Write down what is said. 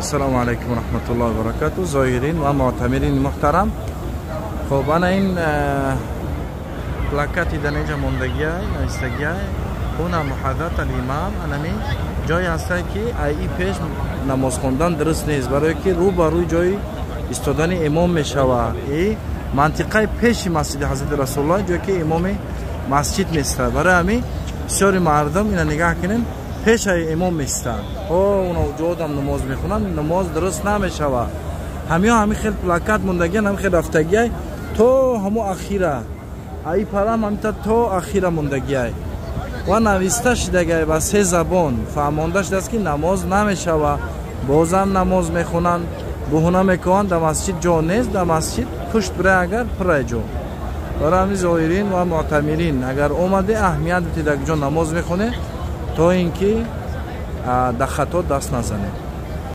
Ассалому алайкум ва раҳматуллоҳи ва баракатуҳ. Зоирин ва муътамирини муҳтарам, хоб, ана ин плакати дар инҷа мондагиай, навистагиай ҳуна муҳаддат алимам. Анами ҷое ҳастае, ки ай пеш намоз хондан дуруст нест, барое ки рӯ ба рӯи ҷои истодани имом мешавад. И мантиқаи пеши масҷиди ҳазрати Расулуллоҳ, ҷое ки имоми масҷид местад. Барои ҳамин бисёри мардум, ина нигаҳ кунем, пешаи имом местанд, оно ҷоодам намоз мехонанд, намоз дуруст намешавад. Ҳамиҳо ҳамин хел плакат мондагиан, ҳамин хел рафтагиай то ҳамо ахира, аи парам ҳамита то ахира мондагиай ва нависта шидагай ба се забон, фаҳмонда шудааст, ки намоз намешавад. Бозам намоз мехонанд, буҳуна мекунанд, дар масҷид ҷо нест. Дар масҷид пушт бирай, агар пурай ҷо. Барои ҳамин, зоирин ва муътамирин, агар омаде, аҳамият бидед, дар ҷо намоз мехонед, то ин ки дар хато даст назанед.